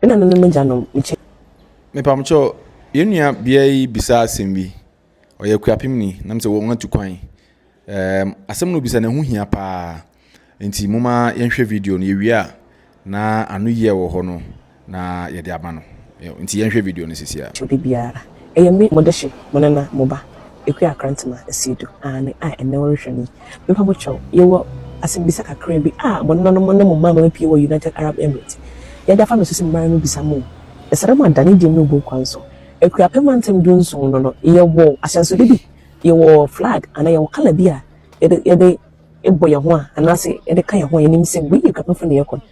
Me nananom agyanom, mekyɛ. Mepamokyɛw, yɛn nua bea yi bisa asɛm bi. Ɔyɛ Akuapemni, nam sɛ wɔn atu kwan. Asɛm no obisa no, ɛho hia paa. Nti momma yɛnhwɛ video no, yɛwie a na ano yie wɔ hɔ no na yɛde ama no. Nti yɛnhwɛ video no sisi a. Obi biara. Ɛyɛ me, mo dehye, mo nana, mo ba, Akua Akrantema Asiedu, aane, a ɛnnɛ wɔrehwɛ me yi. Mepa mo kyɛw, yɛwɔ asɛmbisa kakra bi a mo nananom ne mo mma pii wɔ United Arab Emirates. Yɛde afa me so sɛ mmara no bisa mo. Ɛsrɛ mo adane diem no bu kwan so. Akuapem mantam 17 no, yɛwɔ ahyɛnsode bi, yɛwɔ flag anaa yɛwɔ colour bi a yɛde bɔ yɛn ho a anaasɛ yɛde ka yɛn ho a yɛnim sɛ wei yɛ Akuapemfo na yɛkɔ no.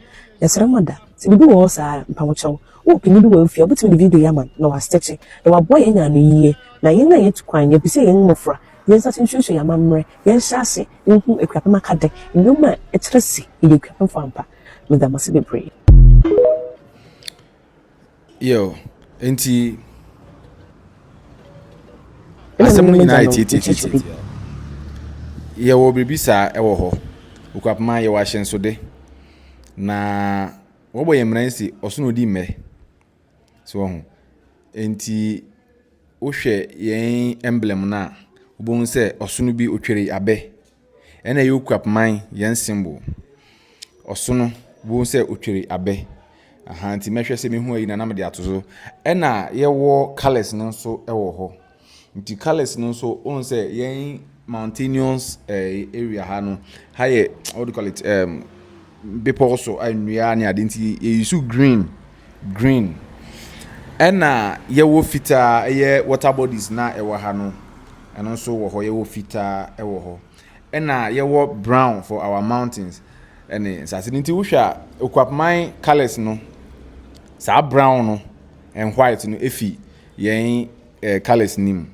Yɛsrɛ mo ada, sɛ biribi wɔ hɔ saa, mpamokyɛw, wowɔ panin bi wɔ ofie a, wobɛtumi de video yi ama no na wasɛkye na waboa yɛn nya ano yie. Na yɛn a yɛtu kwan, yɛpɛ sɛ yɛn mmɔfra yɛn nsa nsuasua yɛn amammerɛ, yɛnhyɛ ase nhu Akuapem akade, nneɛma a ɛkyerɛ sɛ yɛyɛ Akuapemfo ampa. Meda mo ase bebree. Yo, nti asɛm no nyinaa yɛ tietietietie. Yɛwɔ biribi saa ɛwɔ hɔ. Okuapema, yɛwɔ ahyɛnsode. Na wɔbɔ yɛn mmara si ɔsono odi mmɛ. So wɔho. Nti wohwɛ yɛn emblem no a, wobɛhu sɛ ɔsono bi otwere abɛ. Ɛna ɛyɛ Okuapeman yɛn symbol. Ɔsono, wobɛhu sɛ otwere abɛ. Aha, nti mɛhwɛ sɛ mehu ayi na mede ato so. Ɛna yɛwɔ colours no nso ɛwɔ hɔ. Nti colours no nso, wohu sɛ yɛn mountainous area ha no, ha yɛ, what do you call it, bepɔw so a nnua ne ade, nti yɛyi so green green. Ɛna yɛwɔ fitaa, ɛyɛ water bodies na ɛwɔ ha no, ɛno nso wɔ hɔ. Yɛwɔ fitaa ɛwɔ hɔ. Ɛna yɛwɔ brown for our mountains ɛne nsase no. Nti wohwɛ a, Okuapeman colours no, saa brown no and white no efi yɛn colours nim.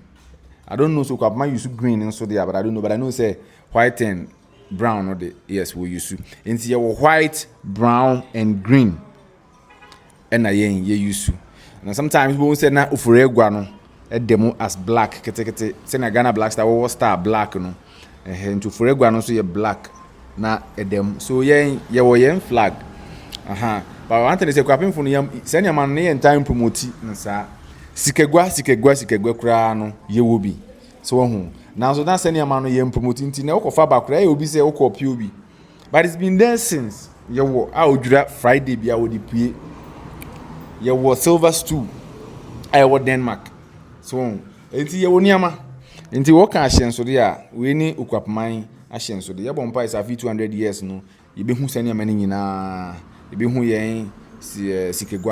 I don't know, so Okuapeman use green nso deɛ, but I don't know, but I know say white and brown no de, yes, we use. Nti yɛwɔ white, brown and green ɛna yɛn yɛ use. Na sometimes wɔn sɛ na ofori agua no ɛda mu as black ketekete, sɛnea Ghana Black Star wɔwɔ star black no ɛhɛ. Nti ofori agua no nso yɛ black na ɛda mu. So yɛn yɛwɔ yɛn flag aha. But one thing is, Akuapemfo no, yɛn sɛ nneɛma no ne yɛn time promote no saa. Sikagua, sikagua, sikagua koraa no, yɛwɔ bi so wɔn ho, nanso na sɛ nneɛma no yɛn promote, nti na wɔkɔfa baako ɛyɛ obi sɛ wɔkɔ pio bi, but it's been there since. Yɛwɔ a odwira Friday bi a wɔde pue. Yɛwɔ silver stool a ɛwɔ Denmark so wɔn. Nti yɛwɔ nneɛma. Nti wɔka ahyɛnsode a, wei ne Okuapeman ahyɛnsode. Yɛbɔ mpa sɛ afi 200 years no, yɛbɛhu sɛ nneɛma no nyinaa, yɛbɛhu yɛn si sikagua.